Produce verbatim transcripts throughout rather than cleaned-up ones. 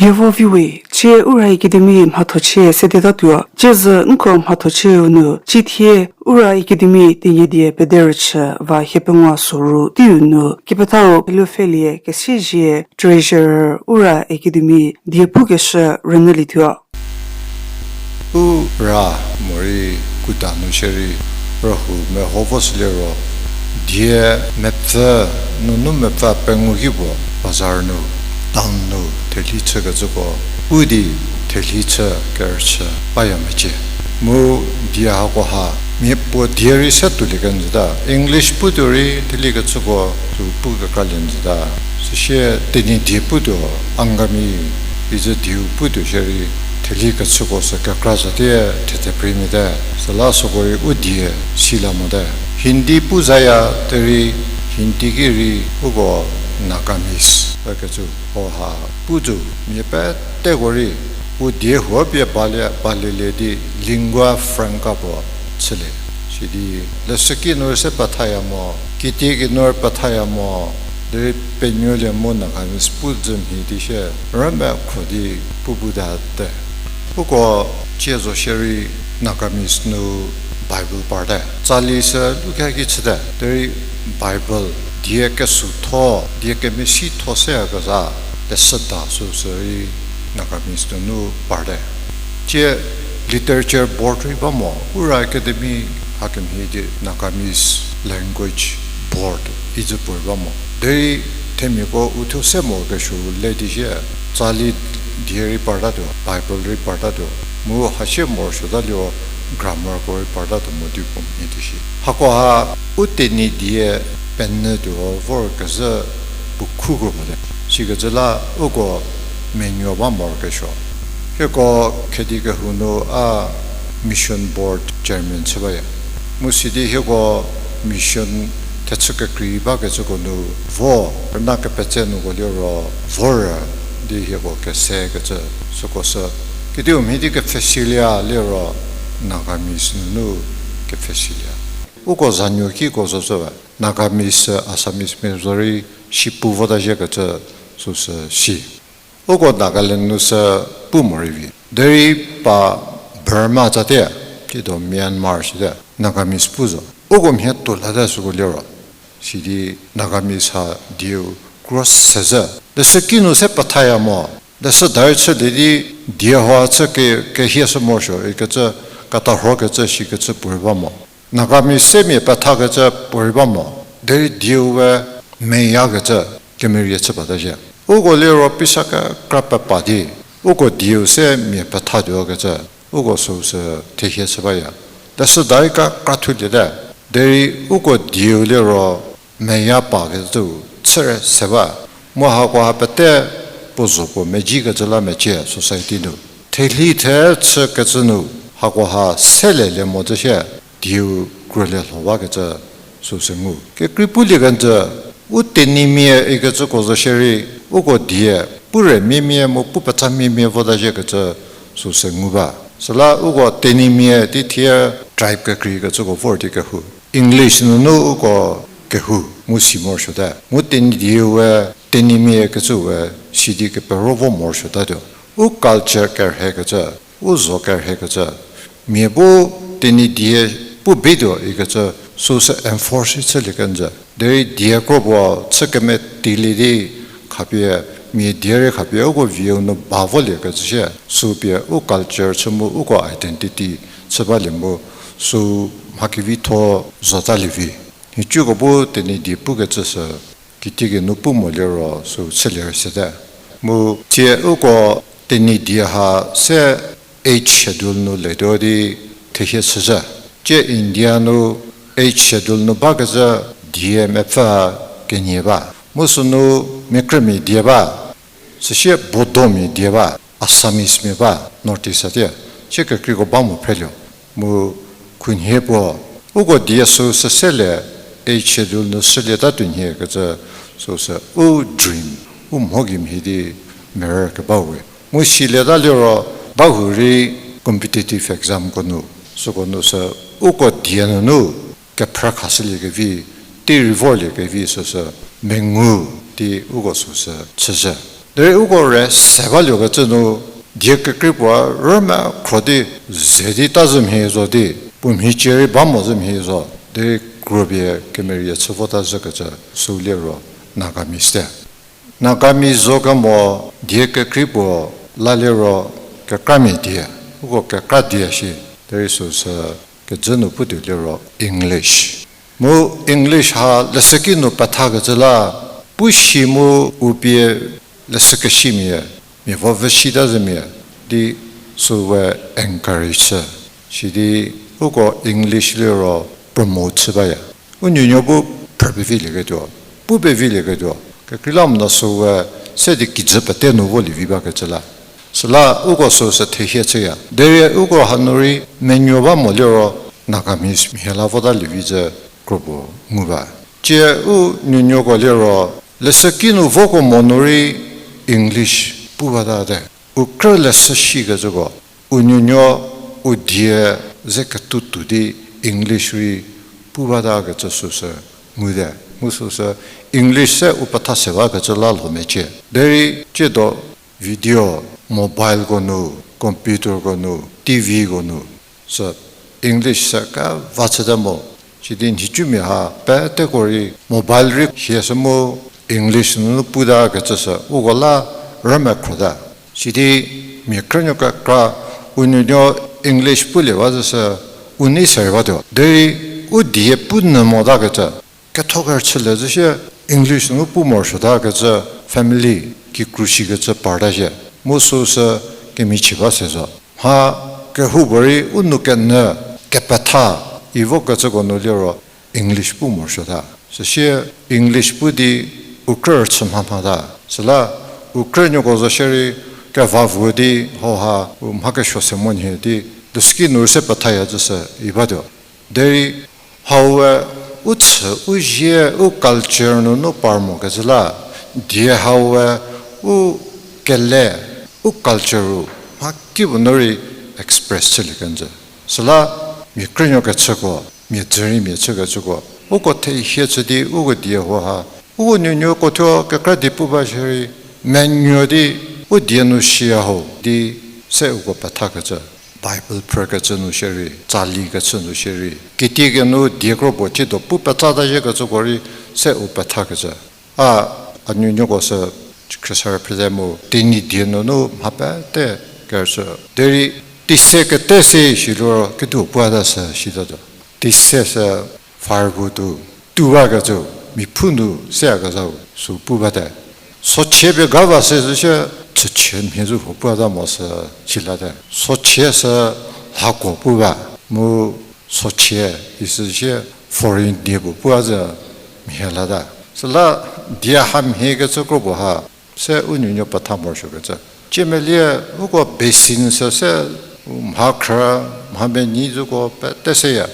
Evo viwe, cie Ura Academy mhathochie sedetatuo, cie zü nko mhathochieu nu, cie thie Ura Academy Tenyidie pederüchü va hiepengou soru teiu nu, kepethau Kelupfhelie Kesiezie, Treasurer, Ura Academy, die pukeshü rünyülietuo. U ra morei kuda nu shierei, rühou meho vo süliro, die mepfü, nunu mepfü pengou ki puo bazar nu, town nu thelhi chükecüko, u di thelhi chü kerüchü baya mecie. Mu die hako ha, miapuo die rei se tuolie kenjüta, English putuo rei thelikecüko sü pu kekralie njüta. Süsie Tenyidie putuo, Angami, izü dieu putuo shierei, thelikecüko sü kekra zhüte, thetheprimite. Süla süko rei u die sila mote. Hindi pu zaya derei, Hindi ki rei uko Nagamese ükecü ho ha pu zo, mia peteko rei u die huo pie balie, balielie di lingua franca puo chülie. Sidi leshüki nu rei se pethaya mo, kitieki nu rei pethaya mo, derei penuolie mu Nagamese pu zü mhie di shie, rümekhro di pu bu tate. Uko cie zo shierei Nagamese nu Bible parte. Tsali sü lukha ki chüte. Derei Bible die kesutho, die kemesitho seyakezha leshüda süsü rei Nagamese nunu parte. Tie literature board rei ba mo, Ura Academy hakemhie di Nagamese language board izü puorei ba mo. Derei themiako uthuo se morokesuo le di shie, tsali die rei partatuo, Bible rei partatuo, mu hasie morosuota liro grammarko rei partatuo mo di puo mhie di shi. Hako ha u Tenyidie penyü tuo vorkezhü puo khu kro mote. Sikecü la uko menuo ba morokesuo. Hieko Khedi kehou nu a mission board chairman chü baya. Mu sidi hieko mission thechü kekrei bakecüko nu vo, rüna kepetse nuko liro vorü di hieko kesekecü süko sü. Kediu mhie di kepfhesilia liro Nagamese nunu kepfhesilia. Uko zanuo kiko zo zo ba, Nagamese, Assamese mia zorei si pu vota ziekecü süsü si. Uko Nagaland nu sü pu morei vi. Derei pa Burma tsatie, tito Myanmar site, Nagamese pu zo. Uko mhie tuo late süko liro. Sidi Nagamese ha dieu cross sezhü. Leshüki nu se pethaya mo. Leshüda rei chülie di die hua chü ke, kehie shü morosuo ikecü, katarhokecü shikecü puorei ba mo. Nagamese se mia pethakecü puorei ba mo. Derei dieu we meyakecü kemerie chü bata zhie. Uko liro pisa kekra pepa di, uko dieu se mia pethatuokecü, uko süsü thehie chü baya. Leshüda rei kekra thuliete. Derei uko dieu liro meya pakecü chüre se ba. Mu hakoha pete puo zo puo mezhikecü la mecie society nu. Thelhi the chükecü nu hakoha selelie mo zhü shie, dieu krülie lho bakecü süsü ngu. Kekrei pulie kenjü, u Tenyimia ikecüko zo shierei, uko die, pu re miemia mu pu petsa miemia vota ziekecü süsü ngu ba. Süla uko Tenyimia di thie tribe kekreikecüko vor di kehou. English nunu uko kehou, mu si morosuote. Mu Tenyidie we, Tenyimia kecü we, sidi kepero vo morosuotatuo. U culture kerhekecü, u zo kerhekecü, mia bu Tenyidie pu betuo ikecü süsü enforce chülie kenjü. Derei die kro puo chü kemetilie di khapie, mia die rei khapie uko vieu nu ba voliekecü shie, sü pie u culture chü mu uko identity chü balie mu, sü mha kevitho zotalie vi. Nhicuko bu Tenyidie pukecü sü, kitiekinu pu mo liro sü chülie rei sete. Mu tie uko Tenyidie ha se Eighth Schedule nu letuo di thehie chüzhü. Tie India nu Eighth Schedule nu bakecü die mepfü kenie ba. Mu sünu mia krümia die ba. Süsie Bodomia die ba, Assamese mia ba, North East a tie, sie kekreiko ba mo phrelie. Mu khunhie puo, uko die süsü selie, Eighth Schedule nu selietatuo nhie kecü süsü u dream, u mho gei mhie di merü kebau we. Mu silieta liro, bahurei competitive examko nu, süko nu sü uko die nunu kephrü khashüliekevi, tei rei vorliekevi süsü mengu di uko süsü chüzhü. Derei uko re se baluokecü nu, die kekrei puo rüme khro di ze di ta zhü mhie zo di, puo mhicie rei ba mo zhü mhie zo, derei krobie kemerie chü vota zhükecü sü liro Nagamese te. Nagamese zo kemo die kekrei puo la liro kekramia die, uko kekra die shi, derei süsü kejü nu putuo liro English. Mu English ha leshüki nu pethakecü la, pu shi mu u pie leshü kesimia, mia vo vüshita zhümia, di süwe encourage chü. Sidi uko English liro promote chü baya. U nuonuo bu phrü pevilieketuo, pu pevilieketuo, kekreilamonyü süwe se di kijü pete nu volievi bakecü la. Süla uko süsü thehie chüya. Derei uko hanu rei menuo ba mo liro Nagamese mhie la votalievi zhü kropuo ngu ba. Tie u nuonuoko liro, leshüki nu voko mo nu rei English pu batate. U krü leshü shikecüko, u nuonuo u die ze ketuo tuo di English rei pu batakecü süsü ngude. Mu süsü English se u petha se bakecü la lho mecie. Derei tsiedo video, mobileko nu, computerko nu, T Vko nu, sü English se keva chüte mo. Sidi nhicumia ha peteko rei mobile rei hie sü mu English nunu putakecü sü uko la rüme khro ta. Sidi mia krünuo kekra u nuonuo English pulie ba zhü sü u nei se rei batuo. Derei u die pu nyü motakecü, ketho kerüchülie zhü shie English nunu pu morosuotakecü family kikru shikecü parta shie. Mu süsü kemichie ba se zo. Mha kehoupuorei u nou kenyü kepetha i vokecüko nu liro English pu morosuota. Süsie English pu di u krü rüchü mha mhata. Süla u krünuoko zo shierei keva vuo di hauha u mha kesuo se monyü di leshüki nu se pethaya zhü sü i batuo. Derei hau we u chü u zie u culture nunu par mokecü la, die hau we u kele, u culture-u mha kipuo nu rei express chülie kenjü. Süla mia krünuo kechüko, mia dzü rei mia chükecüko, uko thehie chü di uko die hauha, uko nuonuoko thuo kekra die pu ba shierei, menuo di u die nu siya ho di se uko pethakecü. Bible phrükecü nu shierei, tsali kechü nu shierei, kitiekinu die kro puo tsiedo pu petsata zhiekecüko rei se u pethakecü. A, a nuonuoko sü khriesarü phre te mu Tenyidie nunu mha pete kerüchü. Derei teise kete se shiliro kedipuo puata sü sitatuo. Teise sü fire bu tu, tu bakecü, miphu nu seyakezhau sü pu bate. Sochie pie ga ba se zhü shie, chüchie mhie zhü puo puata mo sü silate. Sochie sü lhako pu ba, mu sochie isü shie foreign die puo puo zhü mhie lata. Süla die ha mhie kecü kro puo ha, se u nuonuo petha morosuokecü. Tiemelie uko basin sü se, mha khrü, mha menyi zhüko pete seya.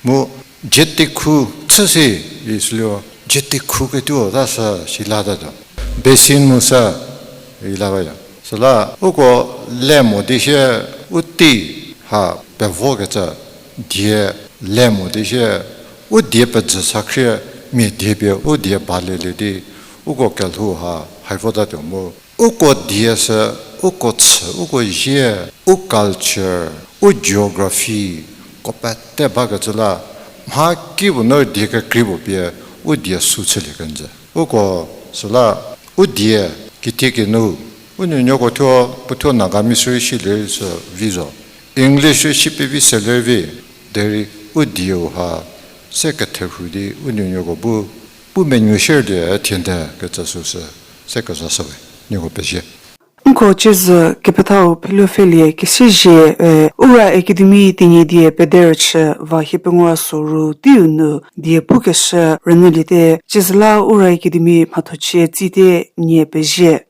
Mu jetikhu chü si, isüliro jetikhu ketuo ta sü silatatuo. Basin mu sü i la baya. Süla uko le mo di shie u tei ha pevokecü die le mo di shie u die pejü sa khrie mia die pie u die balielie di uko kelhou ha hai votatuo mu. Uko die sü, uko chü, uko zie, u culture, u geography, ko pete bakecü la, mha kipuo nu die kekrei puo pie u die sü chülie kenjü. Uko süla u die kitiekinu, u nuonuoko thuo, puo thuo Nagamese rei silie rei sü vi zo. English rei si pevi selie vi, derei u dieu ha se ketherhu di u nuonuoko bu, pu menuo shierlie thiente kecü süsü, se kezha shüwe, nieko pezie. Nko ciezü kepethau Pheluopfhelie Kesiezie, e, Ura Academy Tenyidie pederüchü va hiepengou soru teiu nu die pukeshü rünyüliete, ciezü la Ura Academy mhathochie tsite nie pezie.